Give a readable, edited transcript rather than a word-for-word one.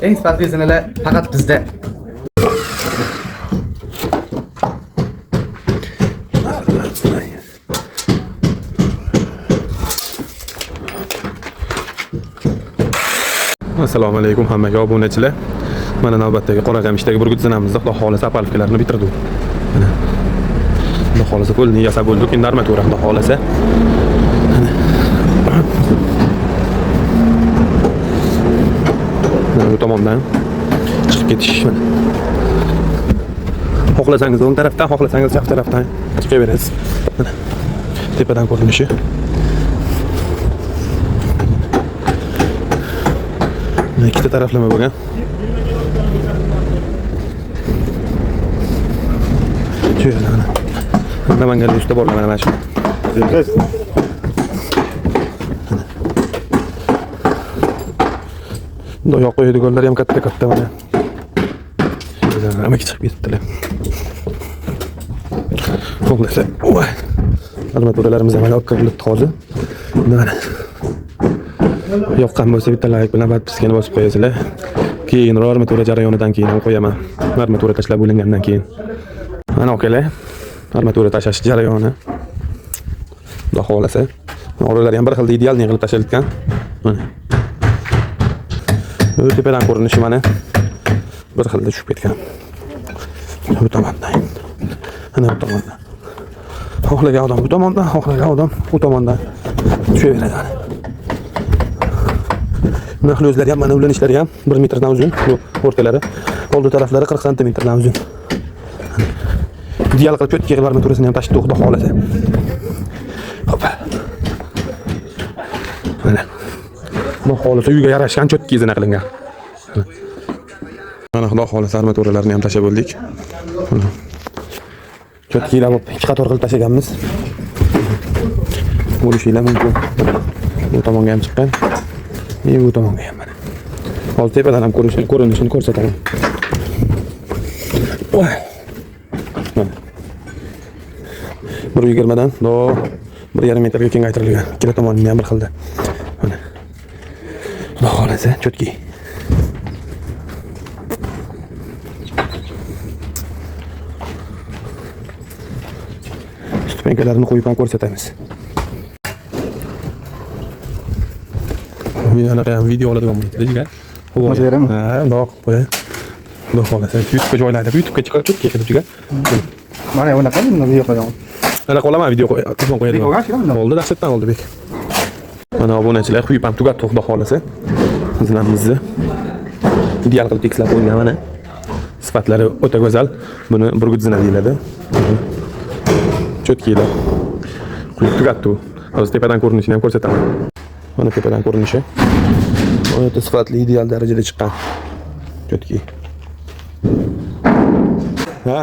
Eng sifatli zinalar faqat bizda. Assalomu alaykum hammaga obunachilar. Mana navbatdagi Qoraqamishdagi burgut zinamizda Xudo xohlasa apalkalarni bitirdik. Mana. Xudo xohlasa qo'lni yasab bo'ldik. Endi armatura Xudo xohlasa. Mana bu tomondan chiqib ketish mana. Xohlasangiz o'ng tarafdan, xohlasangiz chap tarafdan chiqaverasiz. Mana. Tepadan ko'rinishi. Mana ikkita taraflama bo'lgan. Shu yerda mana. Namanganlik usta borlar mana shu. Bundoq yoq qo'yadiganlar ham katta-katta mana. Shu yerdan amaki chiqib ketibdilar. Xohlasa, voy. Armaturalarimiz ham olib kirilibdi hozir. Endi mana. Yoqqan bo'lsa bitta like bilan podpiskani bosib qo'yasizlar. Keyinroq armatura jarayonidan keyin ham qo'yaman. Armatura tashlab bo'lingandan keyin. Mana akalar, armatura tashlash jarayoni. Xudo xohlasa. Oralari ham bir xilda idealniy qilib tashlangan. Mana. Bu tepadan ko'rinishi mana bir xilda tushib ketgan. Bu tomondan. Ana bu tomondan. Xohlagan odam bu tomondan, xohlagan odam u tomondan tushaveradi. Mana. Narxli o'zlari ham mana ulanishlari ham 1 metrdan uzun bu o'rtalari. Oldi taraflari 40 santimetrdan uzun. Ideal qilib cho'tga qilib armaturasini ham tashlab Xudo xohlasa. Hop. Mana. Xudo xohlasa uyga yarashgan cho'tga izini qilingan. Mana Xudo xohlasa armaturalarni ham tashlab bo'ldik. Mana. Cho'tkilar bo'lib ikki qator qilib tashlaganmiz. Bo'lishinglar mumkin. Bu tomonga ham chiqqan. И bu tomonga ham mana. Hozir tepadan ham ko'rinishini ko'rsataman. Voy. Mana. 1.20 dan do 1.5 metrga kengaytirilgan. Ikkala tomonini ham bir xilda. Mana. Xudo xohlasa, cho'tki. Stupenkalarni qo'yib ham ko'rsatamiz. Anaqa ham video oladigan bo'ldi, jigar. Bo'lmasa berami? Ha, bundoq qilib qo'yay. Xudo xohlasa YouTube'ga joylaydi. YouTube'ga chiqar, cho'tki qilib jigar. Mana bunaqa bunda video qo'yaman. Anaqa olaman video qo'y, telefon qo'yadigan. Bek olgan shuni. Oldi, dahshatdan oldi bek. Mana obunachilar quyib ham tugatdi Xudo xohlasa. Zinamizni ideal qilib tekislab qo'ygan mana. Sifatlari o'ta go'zal. Buni burgut zina deyiladi. Cho'tkilar. Quyib tugatdi u. Hozir tepadan ko'rinishini ham ko'rsataman. Mana tepadan ko'rinishi. O'ta sifatli ideal darajada chiqqan. Cho'tki. Ha.